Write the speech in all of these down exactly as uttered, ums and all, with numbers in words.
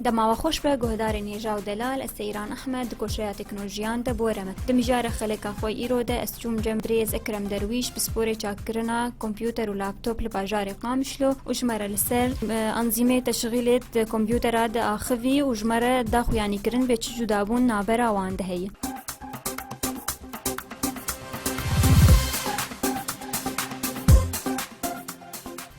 Dema we xweş be, guhdarên hêja û delal, ez Seyran Ehmed, di koşeya teknolojiyan de bi we re me. Di mijara xeleka xwe îro de ez çûm cem birêz Ekrem Derwîş, pisporê çakkirina kompûter û laptop li bajarê Qamişlo û ji me re li ser, e, enzîmê teşxîlê di kompûtera de axivî û ji me re da xuyanîkirin bê çi cudabûn navbera wan de heye.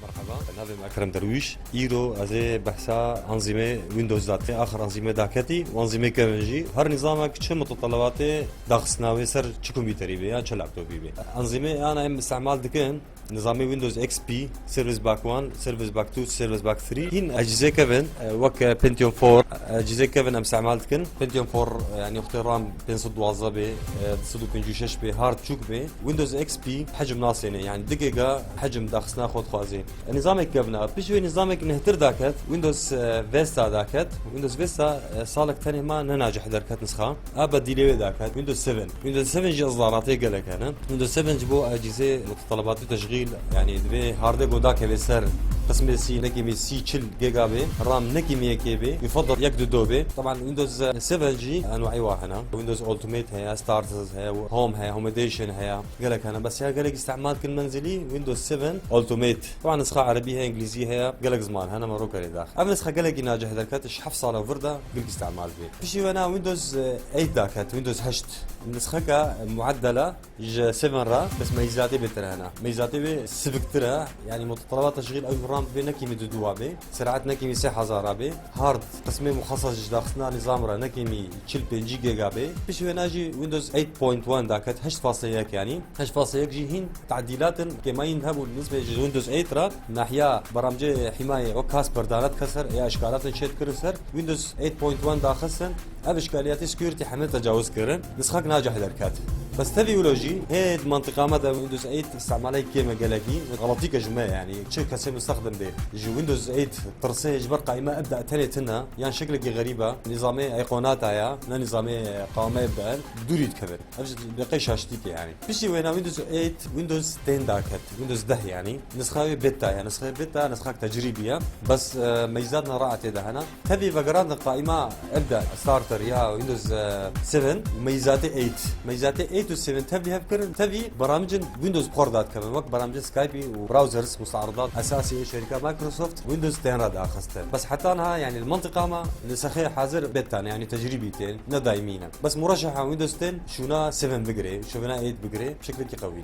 Merhaba, navê min Ekrem Derwîş. Îro ez ê behsa enzîmê Windows da dikim. Axir enzîmê daketî û enzîmê kevin jî. Her nîzamek çi mutelebatê daxistina wê ser çi kompûterî be yan çi laptopî be. Enzîmê ana em îstemal dikin, nizamê Windows X P, Service Pack one, Service Pack two, Service Pack three. Hîn ecîzê kevin, e, wek, e, Pentium four, e, ecîzê kevin em îstemal dikin. Pentium four, e, yanî wextê RAM pênc sed duwazdeh bê, e, du sed û pêncî û şeş bê, hard çûk bê. Windows X P hecm nasêne, yanî du giga hecm daxistina xwe dixwaze. E, nîzamek kevin a. Pişt wê nîzamek nehtir daket, Windows, e, Vista daket. Windows Vista, e, salek tenê ma ne nacih derket nisxa. A bedîlê wê daket, Windows seven. Windows seven jî ez zaratê gelek hene. Windows seven ji bo ecîzê mutelebatê teşxîl, yanî divê hardê ku dakeve ser qismê C, nekîmî C çil giga bê, RAM nekîmî yekê bê, yufadal yek du do bê. Teban Windows seven jî enwaî wa hene. Windows Ultimate heye, Starters heye, Home heye, Home Edition heye. Gelek hene. Bes ya gelek îstemal dikin menzilî, Windows seven Ultimate. Teban nisxa erebî heye, îngilîzî heye, gelek ziman hene, me rû kerê dax. Ev nisxa gelekî nacih derket, ji heft sala vir de gelkî îstemal dibê. Piştî wena Windows eight daket, Windows heşt. Nisxeka mueddela ji seven re, bes meyzatê bêtir hene. Meyzatê wê siviktir e, yanî mutelebat teşxîl ew RAM divê nekîmî du duwa bê, seraet nekîmî sê hezar a bê, hard qismê muxeses ji daxistina nîzam re nekîmî çil pêncî giga bê. Piştî wena jî Windows eight point one daket, heşt fasle yek yanî. Heşt fasle yek jî hîn tadîlatin kêmayîn hebûn nisbê ji Windows eight re, nahiya beramcê hîmayê wek Kasper dane dike ser, ya eşkalatên çêdikirin ser, Windows eight point one daxistin, ev işkaliyatê security heme tecawuz kirin, nisxak nacih derket. Bes tevî wilo jî hê di mantiqa me de Windows eight îstemalê kêm e gelekî, xeletî ke ji me yanî, çi kesê mustexdim bê, ji Windows eight tirsê, ji ber qaîma ebda tenê tune, yan şeklekî xerîb e, nîzamê eyqonata ya, ne nîzamê qawme ebda, dûrî dikevin. Ev jî deqey şaştîk e yanî. Piştî wêna Windows eight, Windows ten daket. Windows deh yanî. Nisxa wê beta ye. Nisxê beta, nisxak tecrîbî ye. Bes, e, meyzatna raetê de hene. Tevî vegerandin qaîma evde starter ya Windows, e, seven û meyzatê eight. Meyzatê eight û seven tevî hev kirin. Tevî beramicin Windows bi xwe re dadikevin. Wek beramicin Skype û browsers, mustaredat esasî ê şerîka Microsoft Windows ten re daxistin. Bes heta niha yanî li mantiqa me nisxê hazir beta ne, yanî tecrîbî tên, ne daîmî ne. Bes mureşeha Windows ten şûna seven bigirê, şûna eight bigirê, şeklekî qewî.